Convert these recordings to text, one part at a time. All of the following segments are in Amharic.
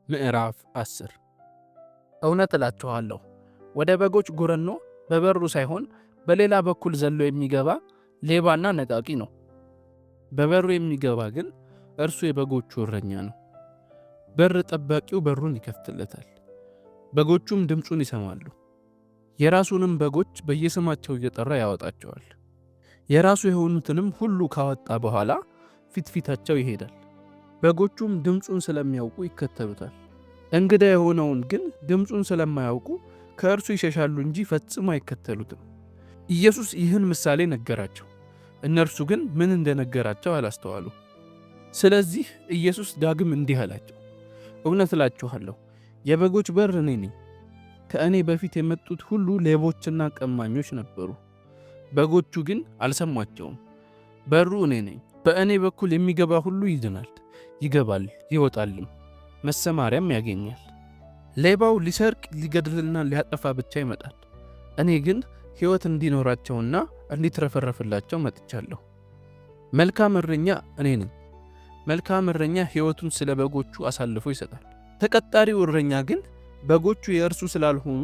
ምዕራፍ 10። እውነት እላችኋለሁ፣ ወደ በጎች ጉረኖ በበሩ ሳይሆን በሌላ በኩል ዘሎ የሚገባ ሌባና ነጣቂ ነው። በበሩ የሚገባ ግን እርሱ የበጎቹ እረኛ ነው። በር ጠባቂው በሩን ይከፍትለታል፣ በጎቹም ድምፁን ይሰማሉ። የራሱንም በጎች በየስማቸው እየጠራ ያወጣቸዋል። የራሱ የሆኑትንም ሁሉ ካወጣ በኋላ ፊት ፊታቸው ይሄዳል። በጎቹም ድምፁን ስለሚያውቁ ይከተሉታል። እንግዳ የሆነውን ግን ድምፁን ስለማያውቁ ከእርሱ ይሸሻሉ እንጂ ፈጽሞ አይከተሉትም። ኢየሱስ ይህን ምሳሌ ነገራቸው፣ እነርሱ ግን ምን እንደነገራቸው አላስተዋሉ። ስለዚህ ኢየሱስ ዳግም እንዲህ አላቸው፣ እውነት እላችኋለሁ፣ የበጎች በር እኔ ነኝ። ከእኔ በፊት የመጡት ሁሉ ሌቦችና ቀማኞች ነበሩ፣ በጎቹ ግን አልሰሟቸውም። በሩ እኔ ነኝ። በእኔ በኩል የሚገባ ሁሉ ይድናል፣ ይገባል፣ ይወጣልም፣ መሰማሪያም ያገኛል። ሌባው ሊሰርቅ ሊገድልና ሊያጠፋ ብቻ ይመጣል። እኔ ግን ሕይወት እንዲኖራቸውና እንዲትረፈረፍላቸው መጥቻለሁ። መልካም እረኛ እኔ ነኝ። መልካም እረኛ ሕይወቱን ስለ በጎቹ አሳልፎ ይሰጣል። ተቀጣሪው እረኛ ግን በጎቹ የእርሱ ስላልሆኑ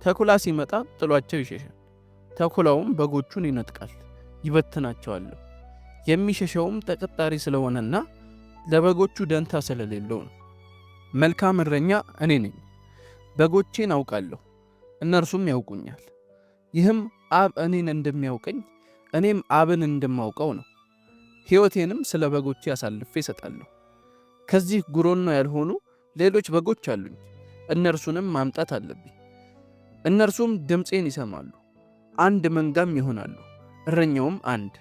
ተኩላ ሲመጣ ጥሏቸው ይሸሻል። ተኩላውም በጎቹን ይነጥቃል፣ ይበትናቸዋል። የሚሸሸውም ተቀጣሪ ስለሆነና ለበጎቹ ደንታ ስለሌለው ነው። መልካም እረኛ እኔ ነኝ። በጎቼን አውቃለሁ፣ እነርሱም ያውቁኛል። ይህም አብ እኔን እንደሚያውቀኝ እኔም አብን እንደማውቀው ነው። ሕይወቴንም ስለ በጎቼ አሳልፌ እሰጣለሁ። ከዚህ ጉሮኖ ያልሆኑ ሌሎች በጎች አሉኝ፣ እነርሱንም ማምጣት አለብኝ። እነርሱም ድምፄን ይሰማሉ፣ አንድ መንጋም ይሆናሉ፣ እረኛውም አንድ።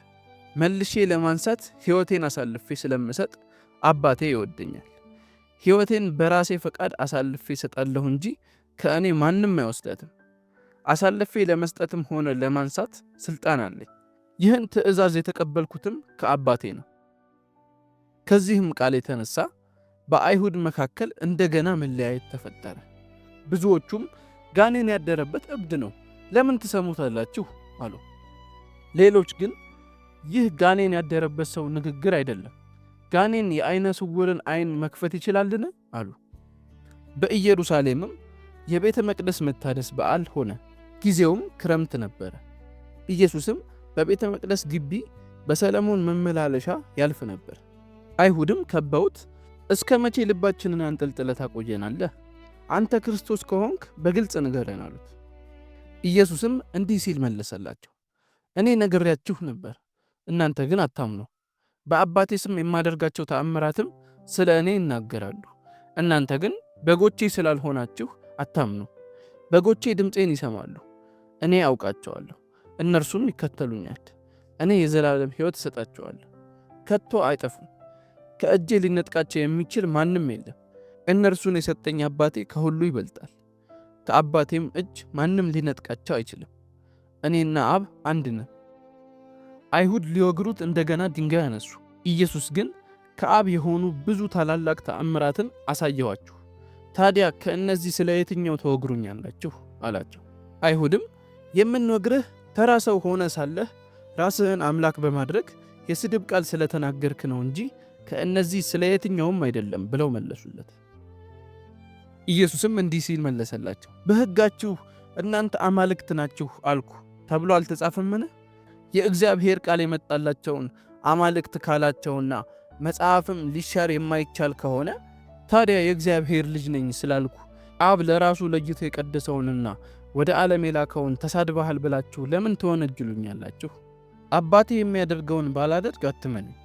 መልሼ ለማንሳት ሕይወቴን አሳልፌ ስለምሰጥ አባቴ ይወደኛል። ሕይወቴን በራሴ ፈቃድ አሳልፌ እሰጣለሁ እንጂ ከእኔ ማንም አይወስዳትም። አሳልፌ ለመስጠትም ሆነ ለማንሳት ሥልጣን አለኝ። ይህን ትእዛዝ የተቀበልኩትም ከአባቴ ነው። ከዚህም ቃል የተነሳ በአይሁድ መካከል እንደገና መለያየት ተፈጠረ። ብዙዎቹም ጋኔን ያደረበት እብድ ነው፣ ለምን ትሰሙታላችሁ? አሉ። ሌሎች ግን ይህ ጋኔን ያደረበት ሰው ንግግር አይደለም፣ ጋኔን የዓይነ ስውርን ዓይን መክፈት ይችላልን? አሉ። በኢየሩሳሌምም የቤተ መቅደስ መታደስ በዓል ሆነ። ጊዜውም ክረምት ነበረ። ኢየሱስም በቤተ መቅደስ ግቢ በሰለሞን መመላለሻ ያልፍ ነበር። አይሁድም ከበውት እስከ መቼ ልባችንን አንጠልጥለህ ታቆየናለህ? አንተ ክርስቶስ ከሆንክ በግልጽ ንገረን አሉት። ኢየሱስም እንዲህ ሲል መለሰላቸው፣ እኔ ነግሬያችሁ ነበር፣ እናንተ ግን አታምኑ። በአባቴ ስም የማደርጋቸው ተአምራትም ስለ እኔ ይናገራሉ። እናንተ ግን በጎቼ ስላልሆናችሁ አታምኑ። በጎቼ ድምፄን ይሰማሉ፣ እኔ አውቃቸዋለሁ፣ እነርሱም ይከተሉኛል። እኔ የዘላለም ሕይወት እሰጣቸዋለሁ፣ ከቶ አይጠፉም። ከእጄ ሊነጥቃቸው የሚችል ማንም የለም። እነርሱን የሰጠኝ አባቴ ከሁሉ ይበልጣል፣ ከአባቴም እጅ ማንም ሊነጥቃቸው አይችልም። እኔና አብ አንድ ነን። አይሁድ ሊወግሩት እንደገና ድንጋይ አነሱ። ኢየሱስ ግን ከአብ የሆኑ ብዙ ታላላቅ ተአምራትን አሳየኋችሁ፣ ታዲያ ከእነዚህ ስለ የትኛው ተወግሩኛላችሁ? አላቸው። አይሁድም የምንወግርህ ተራ ሰው ሆነ ሳለህ ራስህን አምላክ በማድረግ የስድብ ቃል ስለተናገርክ ነው እንጂ ከእነዚህ ስለ የትኛውም አይደለም ብለው መለሱለት። ኢየሱስም እንዲህ ሲል መለሰላቸው፣ በሕጋችሁ እናንተ አማልክት ናችሁ አልኩ ተብሎ አልተጻፈምን? የእግዚአብሔር ቃል የመጣላቸውን አማልክት ካላቸውና መጽሐፍም ሊሻር የማይቻል ከሆነ ታዲያ የእግዚአብሔር ልጅ ነኝ ስላልኩ አብ ለራሱ ለይቶ የቀደሰውንና ወደ ዓለም የላከውን ተሳድበሃል ብላችሁ ለምን ትወነጅሉኛላችሁ? አባቴ የሚያደርገውን ባላደርግ አትመኑኝ።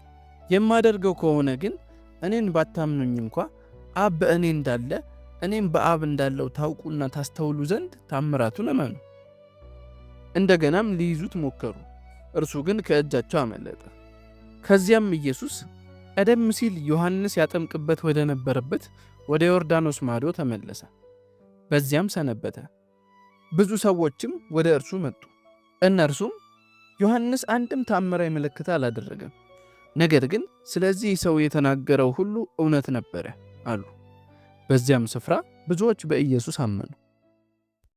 የማደርገው ከሆነ ግን እኔን ባታምኑኝ እንኳ አብ በእኔ እንዳለ እኔም በአብ እንዳለው ታውቁና ታስተውሉ ዘንድ ታምራቱን እመኑ። እንደገናም ሊይዙት ሞከሩ፣ እርሱ ግን ከእጃቸው አመለጠ። ከዚያም ኢየሱስ ቀደም ሲል ዮሐንስ ያጠምቅበት ወደ ነበረበት ወደ ዮርዳኖስ ማዶ ተመለሰ። በዚያም ሰነበተ። ብዙ ሰዎችም ወደ እርሱ መጡ። እነርሱም ዮሐንስ አንድም ተአምራዊ ምልክት አላደረገም፣ ነገር ግን ስለዚህ ሰው የተናገረው ሁሉ እውነት ነበረ አሉ። በዚያም ስፍራ ብዙዎች በኢየሱስ አመኑ።